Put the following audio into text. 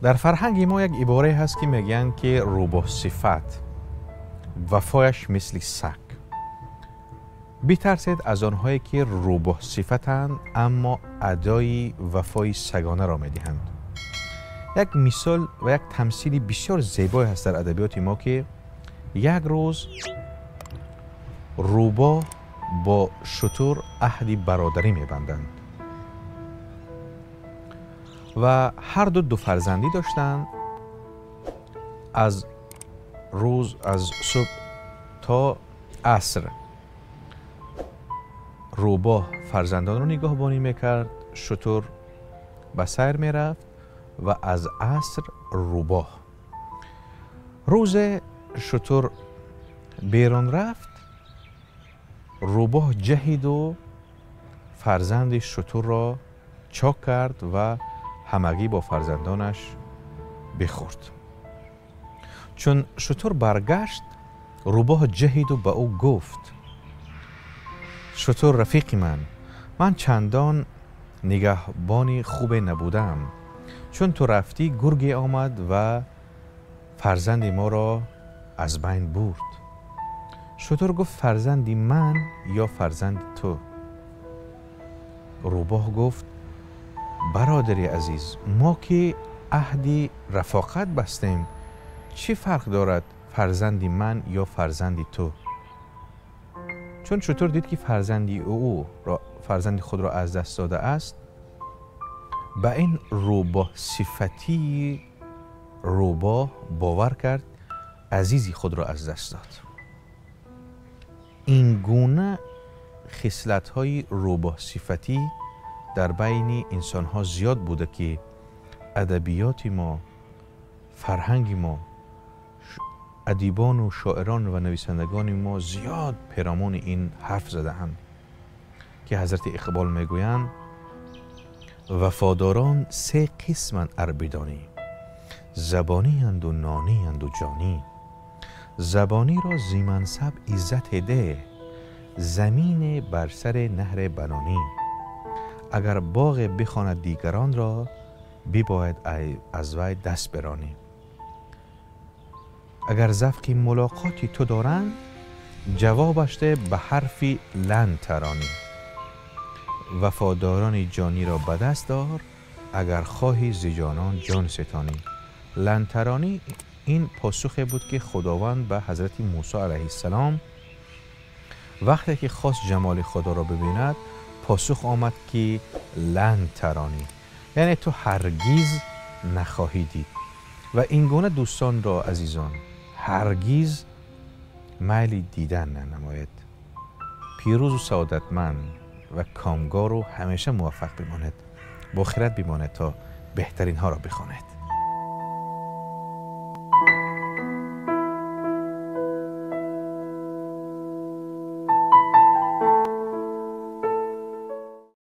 Дар фарҳанги мо як иборае ҳаст, ки мегӯянд, ки рӯбоҳсифат вафояш мисли саг. Битарсед аз онҳое, ки рӯбоҳсифатанд, аммо адои вафои сагонаро медиҳанд. Як мисол ва як тамсили бисёр зебое ҳаст дар адабиёти мо, ки як рӯз рӯбоҳ бо шутур аҳди бародарӣ мебанданд ва ҳар ду фарзандӣ доштанд. Аз рӯз, аз субҳ то аср рӯбоҳ фарзандонро нигоҳбонӣ мекард, шутур ба сайр мерафт ва аз аср рӯбоҳ. Рӯзе шутур берун рафт, рӯбоҳ ҷаҳиду фарзанди шутурро чок кард ва ҳамагӣ бо фарзандонаш бихӯрд. Чун шутур баргашт, рӯбоҳ ҷаҳиду ба ӯ гуфт: шутур, рафиқи ман, ман чандон нигаҳбони хубе набудам. Чун ту рафтӣ, гурге омад ва фарзанди моро аз байн бурд. Шутур гуфт: фарзанди ман ё фарзанди ту? Рӯбоҳ гуфт: бародари азиз, мо ки аҳди рафоқат бастем, чӣ фарқ дорад фарзанди ман ё фарзанди ту? Чун шутур дид, ки фарзанди худро аз даст додааст, ба ин рӯбоҳсифатии рӯбоҳ бовар кард, азизи худро аз даст дод. Ин гуна хислатҳои рӯбоҳсифатӣ дар байни инсонҳо зиёд буда, ки адабиёти мо, фарҳанги мо, адибону шоирон ва нависандагони мо зиёд перомони ин ҳарф задаанд, ки ҳазрати Иқбол мегӯянд: вафодорон се қисманд ар бидонӣ, забонианду нонианду ҷонӣ. Забониро зи мансаб иззате деҳ, замине бар сари наҳре банонӣ. Агар боғе бихонад дигаронро, бибояд аз вай даст беронӣ. Агар завқи мулоқоти ту доранд, ҷавобаш деҳ ба ҳарфи лан таронӣ. Вафодорони ҷониро ба даст дор, агар хоҳӣ зи ҷонон ҷон ситонӣ. Лан таронӣ ин посухе буд, ки худованд ба ҳазрати Мусо алайҳиссалом вақте ки хост ҷамоли худоро бибинад, посух омад, ки лан таронӣ, яъне ту ҳаргиз нахоҳӣ дид. Ва ин гуна дӯстонро, азизон, ҳаргиз майли дидан нанамоед. Пирӯзу саодатманд ва комгору ҳамеша муваффақ бимонед, бо хирад бимонед, то беҳтаринҳоро бихонед.